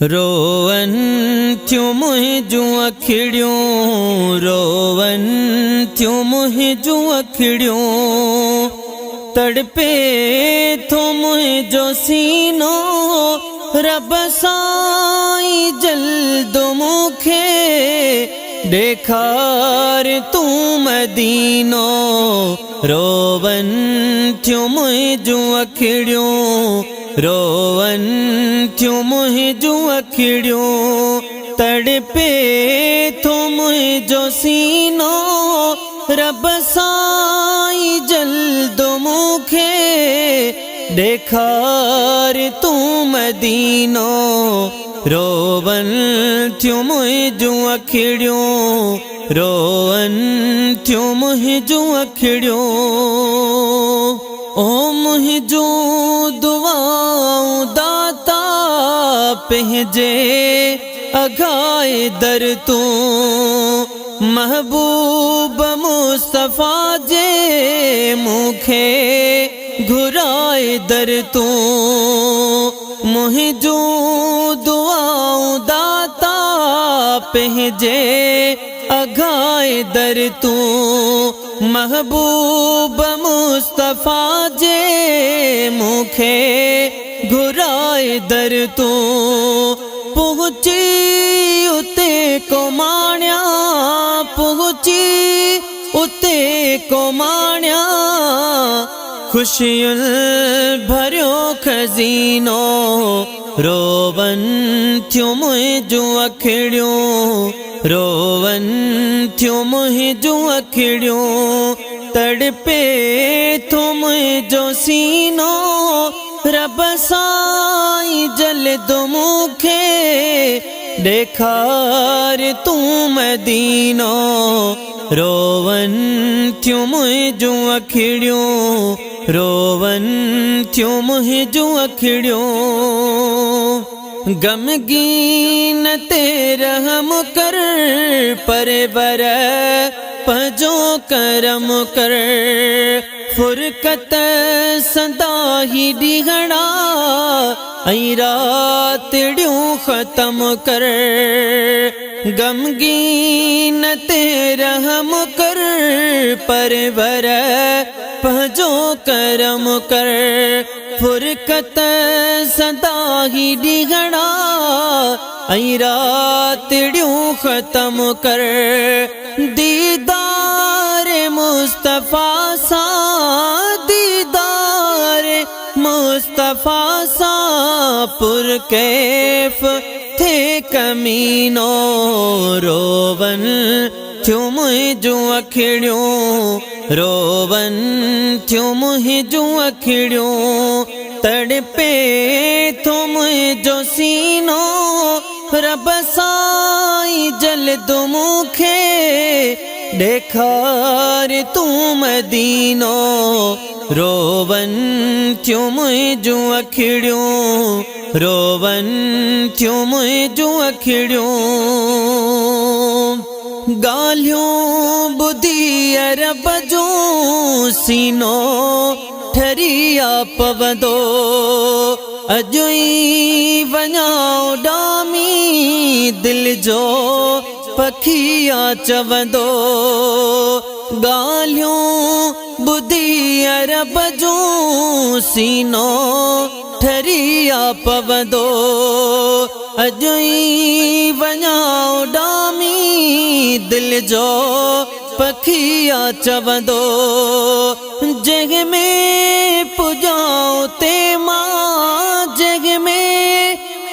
روئن ٿيون منهنجون اکڙيون، روئن ٿيون منهنجون اکڙيون، تڙپي ٿو منهنجو سينو، رب سائين جلد مون کي ڏيکار تون مدينو. روئن ٿيون منهنجون اکڙيون، روئن ٿيون منهنجون اکڙيون، تڙپي ٿو منهنجو سينو، رب سائين جلد مون کي ڏيکار تون مدينو. روئن ٿيون منهنجون اکڙيون، روئن ٿيون منهنجون اکڙيون. او منهنجون دعائون داتا پنهنجي اگهائي در تون، محبوب مصطفيٰ جي مون کي گهرائي در تون. منهنجون دعائون داتا پنهنجي اگهائي در تون، محبوب مصطفيٰ جي مون کي گهرائي در تون. پهچي اتي ڪوماڻيا، پهچي اتي ڪوماڻيا خوشين ڀريو خزينو. روئن ٿيون منهنجون اکڙيون، روئن ٿيون منهنجون اکڙيون، تڙپي ٿو منهنجو سينو، رب سائين جلد مون کي ڏيکار تون مدينو. روئن ٿيون منهنجون اکڙيون، روئن ٿيون منهنجون اکڙيون. غمگين تي رحم ڪر، پرور پنهنجو ڪرم ڪر، فرقت سندا هي ڏينهڙا ۽ راتڙيون ختم ڪر. غمگين تي رحم ڪر، پرور پنهنجو ڪرم ڪر، فرقت سندا هي ڏينهڙا ۽ راتڙيون ختم ڪر. ديدار مصطفيٰ سان، ديدار مصطفيٰ سان پرڪيف ٿئي ڪمينو. روئن ٿيون منهنجون اکڙيون، روئن ٿيون منهنجون اکڙيون، تڙپي ٿو منهنجو سينو، رب سائين جلد مون کي ڏيکار تون مدينو. روئن ٿيون منهنجون اکڙيون، روئن ٿيون منهنجون اکڙيون. ڳالهيون ٻڌي عرب جون سينو ٺريا پوندو، اڄ ئي وڃان اڏامي دل جو پکي آ چوندو. ڳالهيون ٻڌي عرب جون سينو ٺريا پوندو، اڄ ئي وڃان اڏامي دل جو پکي آ چوندو. جنهن ۾ پڄان اتي مان، جنهن ۾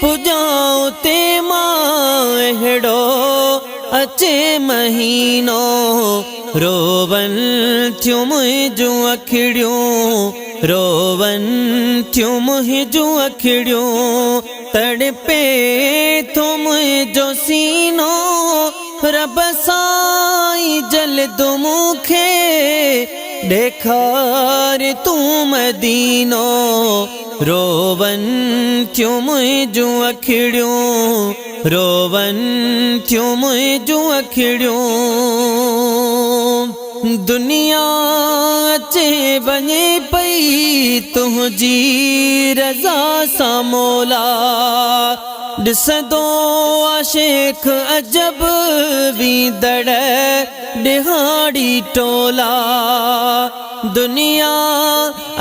پڄان اتي مان اهڙو اچي مهينو. روئن ٿيون منهنجون اکڙيون، روئن ٿيون منهنجون اکڙيون، تڙپي ٿو منهنجو سينو، رب سائين جلد مون کي ڏيکار تون مدينو. روئن ٿيون منهنجون اکڙيون، روئن ٿيون منهنجون اکڙيون. دنيا اچي وڃي پئي تنهنجي رضا سان مولا، ڏسندو آ شيخ عجب ويندڙ ڏهاڙي ٽولا. دنيا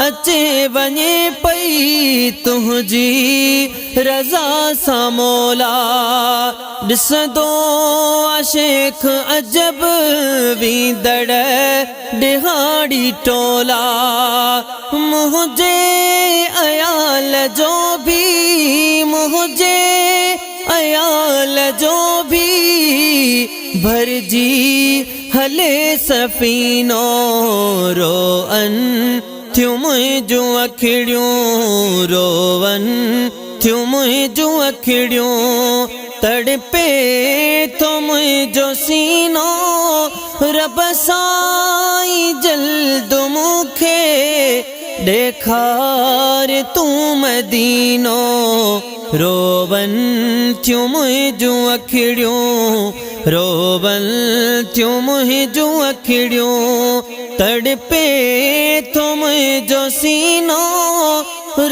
اچي وڃي پئي تنهنجي رضا سان مولا. ڏسندو آ شيخ عجب ويندڙ ڏهاڙي ٽولا. منهنجي عيال جو ڀي، منهنجي عيال جو ڀي ڀرجي هلي سفينو. روئن ٿيون منهنجون اکڙيون، روئن ٿيون منهنجون اکڙيون، تڙپي ٿو منهنجو سينو. رب سائين جلد مون کي ڏيکار تون مدينو. روئن ٿيون منهنجون اکڙيون، روئن ٿيون منهنجون اکڙيون، تڙپي ٿو منهنجو سينو.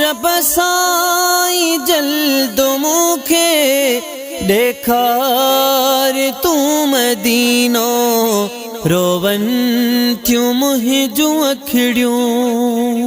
رب سائين جلد مون کي ڏيکار تون مدينو. روئن ٿيون منهنجون اکڙيون.